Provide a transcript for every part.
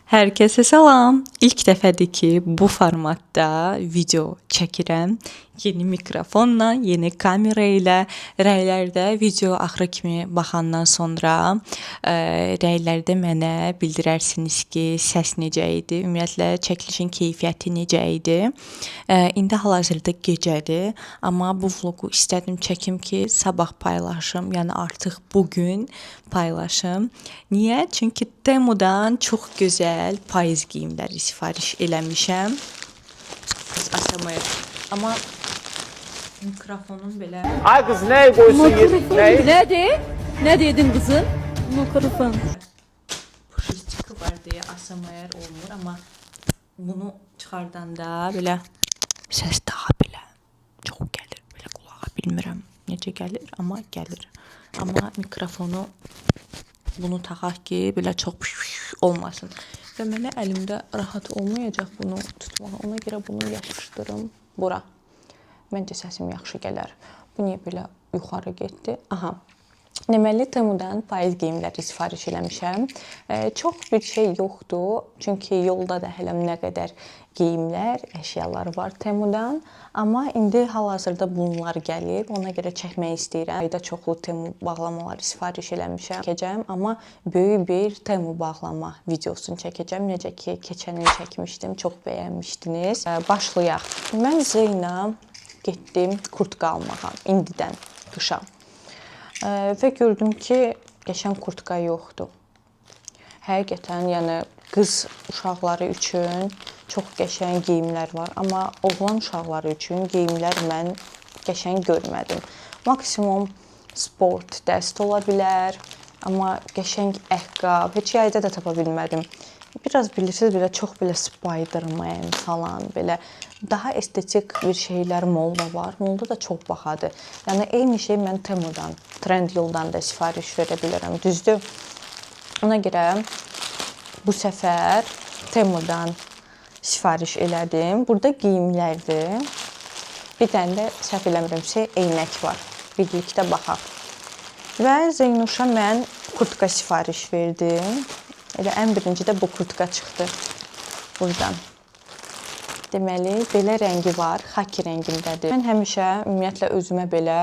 Hər kəsə salam. İlk dəfədir ki, bu formatda video çəkirəm. Yeni mikrofonla, yeni kamera ilə rəylərdə video axıra kimi baxandan sonra rəylərdə mənə bildirərsiniz ki, səs necə idi, ümumiyyətlə çəkilişin keyfiyyəti necə idi. İndi hal-hazırda gecədir, amma bu vloqu istədim çəkim ki, sabah paylaşım, yəni artıq bu gün paylaşım. Niyə? Çünki Temudan çox gözəl payız geyimləri sifariş eləmişəm. ASMR. Amma mikrofonun belə Ay kız ne koysun neyi? Nədir? Nə dedin qızım? Mikrofon. Puşistikı var deyə ASMR olmur, amma bunu çıxardanda belə səs daha belə çox gəlir belə qulağa, bilmirəm necə gəlir, amma gəlir. Amma mikrofonu bunu taxaq ki, belə çox olmasın. Və mənə əlimdə rahat olmayacaq bunu tutmağa. Ona görə bunu yapışdırım bura. Məncə səsim yaxşı gələr. Bu niyə belə yuxarı getdi? Aha. Deməli, Temudan payız geyimləri sifariş eləmişəm. Çox bir şey yoxdur. Çünki yolda da hələ nə qədər geyimlər, əşyalar var Temudan. Amma indi hal-hazırda bunlar gəlib. Ona görə çəkmək istəyirəm. Ayda çoxlu Temu bağlamaları sifariş eləmişəm. Çəkəcəm, amma böyük bir Temu bağlama videosunu çəkəcəm. Necə ki, keçən il çəkmişdim, çox bəyənmişdiniz. Başlayaq. Mən Zeyna getdim kurtka almağa indidən qışa. Və gördüm ki, qəşəng kurtka yoxdur. Həqiqətən, yəni qız uşaqları üçün çox qəşəng geyimlər var, amma oğlan uşaqları üçün geyimlər mən qəşəng görmədim. Maksimum sport dəst ola bilər, amma qəşəng ayaqqabı heç yayda da tapa bilmədim. Biraz bilirsiniz, belə çox belə Spider-Man falan, belə daha estetik bir şeylər molda var. Molda da çox bahadır. Yəni eyni şey mən Temudan, Trendyoldan da sifariş verə bilərəm, düzdür? Ona görə bu səfər Temudan sifariş elədim. Burada geyimlərdir. Bir dənə də səhv eləmirəmsə eynək var. Birlikdə baxaq. Və Zeynuşa mən kurtka sifariş verdim. Elə ən birinci də bu kurtka çıxdı buradan. Deməli, belə rəngi var, xaki rəngindədir. Mən həmişə ümumiyyətlə özümə belə,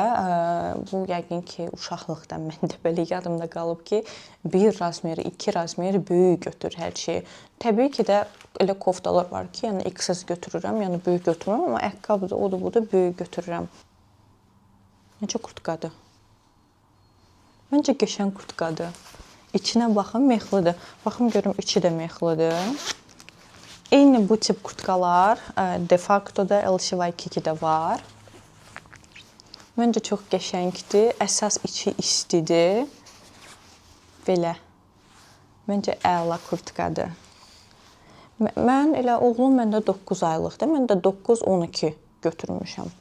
bu yəqin ki, uşaqlıqdan məndə belə yadımda qalıb ki, bir razmeri, iki razmeri böyük götür hər şeyi. Təbii ki də elə koftalar var ki, yəni XS götürürəm, yəni böyük götürmürəm, amma ayaqqabı da, odur, budur böyük götürürəm. Necə kurtkadır? Məncə qəşəng kurtkadır. İçinə baxın, mexlidir. Baxım görüm içi də mexlidir. Eyni bu tip kurtkalar de facto-da LCY-2-də var. Məncə çox qəşəngdir. Əsas içi istidir. Belə. Məncə əla kurtkadır. Mən elə oğlum məndə 9 aylıqdır. Mən də 9-12 götürmüşəm.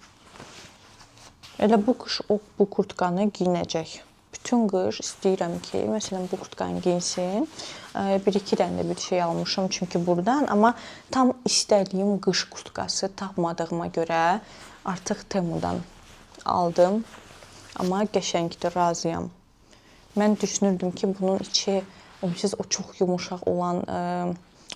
Elə bu qış o bu kurtkanı geyinəcək. Bütün qış istəyirəm ki, məsələn bu kurtkanı geyinsin. Bir-iki dənə də bir şey almışam çünki burdan, amma tam istədiyim qış kurtkası tapmadığıma görə artıq Temudan aldım. Amma qəşəngdir, razıyam. Mən düşünürdüm ki, bunun içi siz o çox yumuşaq olan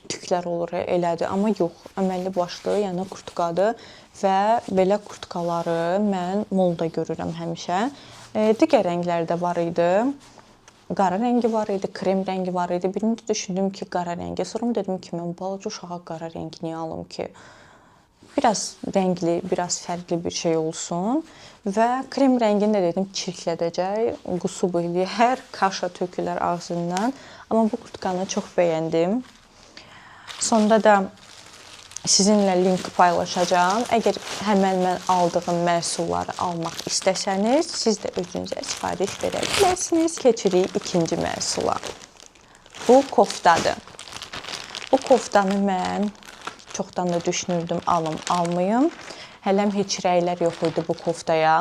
tüklər olur, elədir. Amma yox, əməlli başlı, yəni kurtkadır və belə kurtkaları mən molda görürəm həmişə. Digər rənglər də var idi. Qara rəngi var idi, krem rəngi var idi. Birinci düşündüm ki, qara rəngi. Sonra dedim ki, mən balaca uşağa qara rəng niyə alım ki? Biraz rəngli, biraz fərqli bir şey olsun. Və krem rəngini də dedim çirklədəcək, qusub eləyər, kaşa tökülər ağzından. Amma bu kurtkanı çox bəyəndim. Sonda da sizinlə link paylaşacağam. Əgər həmən mən aldığım məhsulları almaq istəsəniz, siz də özünüzə sifariş verə bilərsiniz. Keçirik ikinci məhsula. Bu koftadır. Bu koftanı mən çoxdan da düşünürdüm alım, almayım. Hələm heç rəylər yox idi bu koftaya.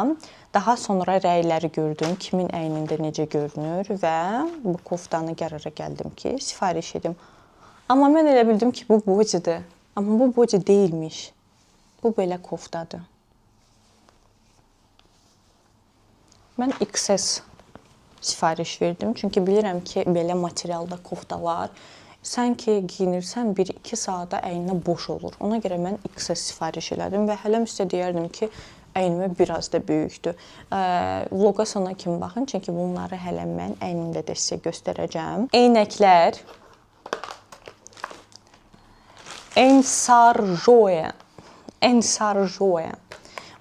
Daha sonra rəyləri gördüm, kimin əynində necə görünür və bu koftanı qərara gəldim ki, sifariş edim. Amma mən elə bildim ki, bu bodidir. Amma bu body deyilmiş. Bu belə koftadır. Mən XS sifariş verdim. Çünki bilirəm ki, belə materialda koftalar Sanki giyinirsən 1-2 saata əyninə boş olur. Ona görə mən XS sifariş elədim və hələm sizə deyərdim ki, əynimə biraz da böyükdür. Vloqa sona kimi baxın, çünki bunları hələ mən əynimdə də sizə göstərəcəm. Eynəklər Ensarjoya. Ensarjoya.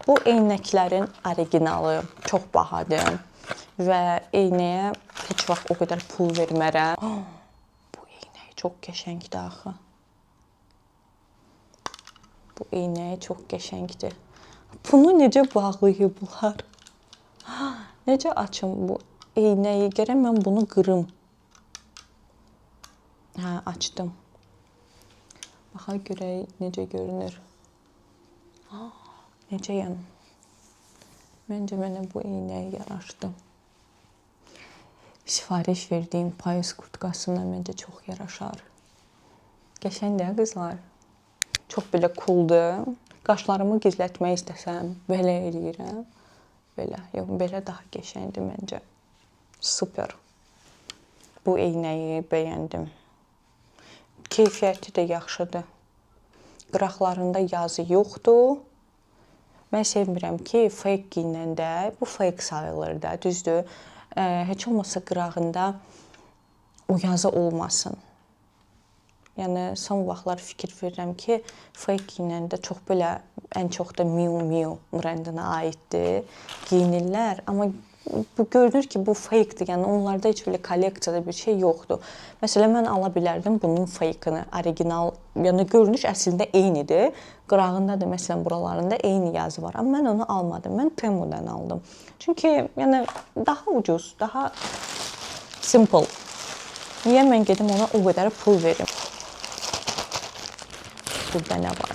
Bu eynəklərin originalı çox bahadır və eynəyə heç vaxt o qədər pul vermərəm. Oh, bu eynək çox qəşəngdir axı. Bu eynək çox qəşəngdir. Bunu necə bağlayıblar? Necə açım bu eynəyi? Gərək mən bunu qırım. Hə, açdım. Baxa görək necə görünür. Necəyəm? Məncə mənə bu eynək yaraşdı. Sifariş verdiyim payız kurtkasına məncə çox yaraşar. Qəşəngdir qızlar. Çox belə cooldur. Qaşlarımı gizlətmək istəsəm belə eləyirəm. Belə, yox, belə daha qəşəngdir məncə. Super. Bu eynəyi bəyəndim. Keyfiyyəti də yaxşıdır. Qıraqlarında yazı yoxdur. Mən sevmirəm ki, fake geyinəndə, bu fake sayılır da, düzdür? Heç olmasa qırağında o yazı olmasın. Yəni son vaxtlar fikir verirəm ki, fake geyinəndə çox belə, ən çox da Miu Miu brendinə aiddir. Geyinirlər, amma bu görünür ki, bu fake-dir. Yəni onlarda heç belə kolleksiyada bir şey yoxdur. Məsələn, mən ala bilərdim bunun fake-ini, original, yəni görünüş əslində eynidir. Qırağında da məsələn buralarında eyni yazı var. Amma mən onu almadım. Mən Temu-dan aldım. Çünki yəni daha ucuz, daha simple. Niyə mən gedim ona o qədər pul verim? Burada nə var?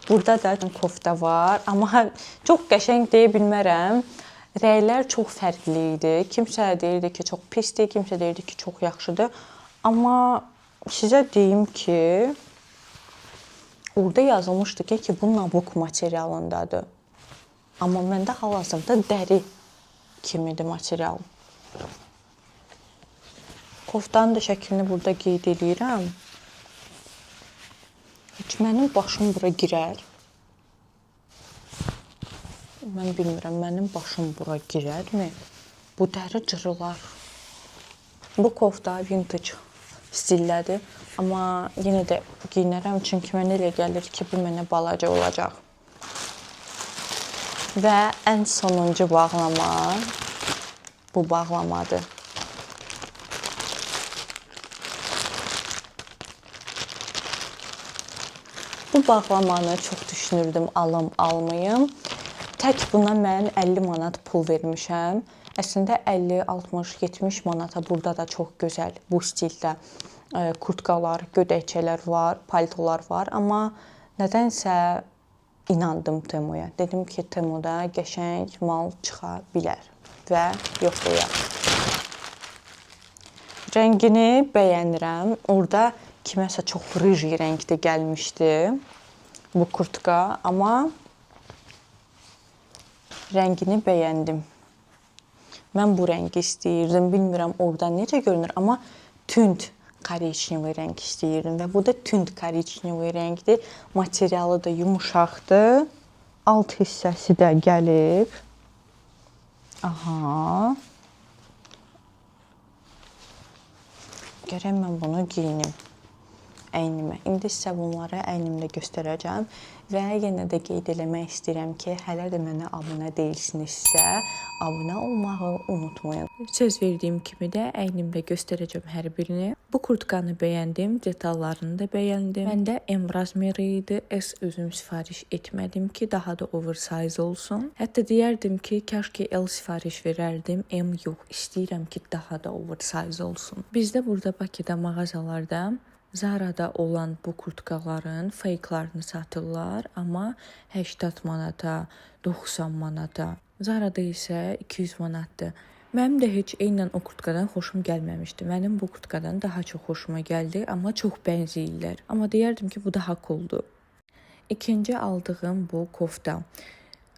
Burada da kofta var, amma çox qəşəng deyə bilmərəm. Rənglər çox fərqli idi. Kimsə deyirdi ki, çox pisdir, kimsə deyirdi ki, çox yaxşıdır. Amma sizə deyim ki, orada yazılmışdı ki, bu nabuk materialındadır. Amma məndə hal-hazırda dəri kimidir material. Koftanın da şəklini burada qeyd eləyirəm. Heç mənim başım bura girər? Mən bilmirəm, mənim başım bura girərmi? Bu dəri cırılar. Bu kofta vintage stillədir. Amma yenə də geyinərəm, çünki mənə elə gəlir ki, bu mənə balaca olacaq. Və ən sonuncu bağlama bu bağlamadır. Bu bağlamanı çox düşünürdüm, alım, almayım. Tək buna mən 50 manat pul vermişəm. Əslində 50, 60, 70 manata burada da çox gözəl bu stildə kurtkalar, gödəkçələr var, paltolar var. Amma nədənsə inandım Temuya. Dedim ki, Temuda qəşəng mal çıxa bilər və yox deyə. Rəngini bəyənirəm. Orada kiməsə çox rıj rəngdə gəlmişdi bu kurtka, amma rəngini bəyəndim. Mən bu rəngi istəyirdim. Bilmirəm orada necə görünür, amma tünd korичневый rəng istəyirdim və bu da tünd korичневый rəngdir. Materialı da yumuşaqdır. Alt hissəsi də gəlib. Aha. Gərək mən bunu geyinim əynimə. İndi sizə bunları əynimdə göstərəcəm və yenə də qeyd eləmək istəyirəm ki, hələ də mənə abunə deyilsinizsə, abunə olmağı unutmayın. Söz verdiyim kimi də əynimdə göstərəcəm hər birini. Bu kurtkanı bəyəndim, detallarını da bəyəndim. Məndə M razmeri idi, S özüm sifariş etmədim ki, daha da oversize olsun. Hətta deyərdim ki, kaş ki L sifariş verərdim, M yox, istəyirəm ki, daha da oversize olsun. Bizdə burada Bakıda mağazalarda Zara'da olan bu kurtkaların fake-larını satırlar, amma 80 manata, 90 manata. Zara'da isə 200 manatdır. Mənim də heç eynən o kurtkadan xoşum gəlməmişdi. Mənim bu kurtkadan daha çox xoşuma gəldi, amma çox bənzəyirlər. Amma deyərdim ki, bu daha cooldur. İkinci aldığım bu kofta.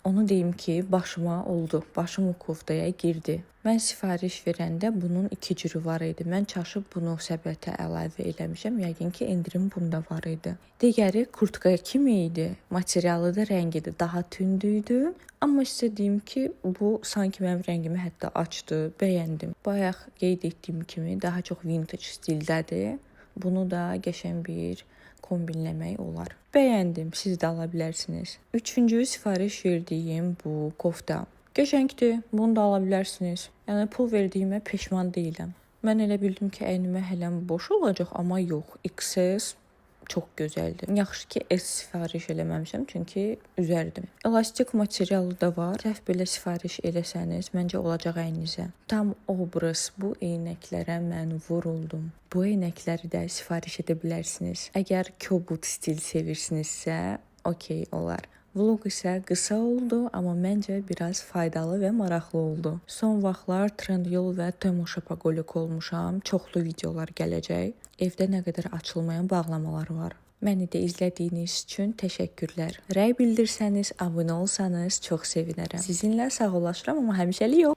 Onu deyim ki, başıma oldu. Başım o koftaya girdi. Mən sifariş verəndə bunun iki cürü var idi. Mən çaşıb bunu səbətə əlavə eləmişəm. Yəqin ki, endirim bunda var idi. Digəri kurtka kimi idi. Materialı da rəngi də daha tünd idi. Amma sizə deyim ki, bu sanki mənim rəngimi hətta açdı, bəyəndim. Bayaq qeyd etdiyim kimi daha çox vintage stildədir. Bunu da qəşəng bir kombinləmək olar. Bəyəndim, siz də ala bilərsiniz. Üçüncü sifariş verdiyim bu kofta. Qəşəngdir, bunu da ala bilərsiniz. Yəni pul verdiyimə peşman deyiləm. Mən elə bildim ki, əynimə hələm boş olacaq, amma yox. XS çox gözəldir. Yaxşı ki, S sifariş eləməmişəm, çünki üzərdim. Elastik materialı da var. Səhv belə sifariş eləsəniz, məncə olacaq əyninizə. Tam obraz bu eynəklərə mən vuruldum. Bu eynəkləri də sifariş edə bilərsiniz. Əgər kobud stil sevirsinizsə, okey olar. Vlog isə qısa oldu, amma məncə biraz faydalı və maraqlı oldu. Son vaxtlar Trendyol və Temu şopagolik olmuşam. Çoxlu videolar gələcək. Evdə nə qədər açılmayan bağlamalar var. Məni də izlədiyiniz üçün təşəkkürlər. Rəy bildirsəniz, abunə olsanız çox sevinərəm. Sizinlə sağollaşıram, amma həmişəlik yox.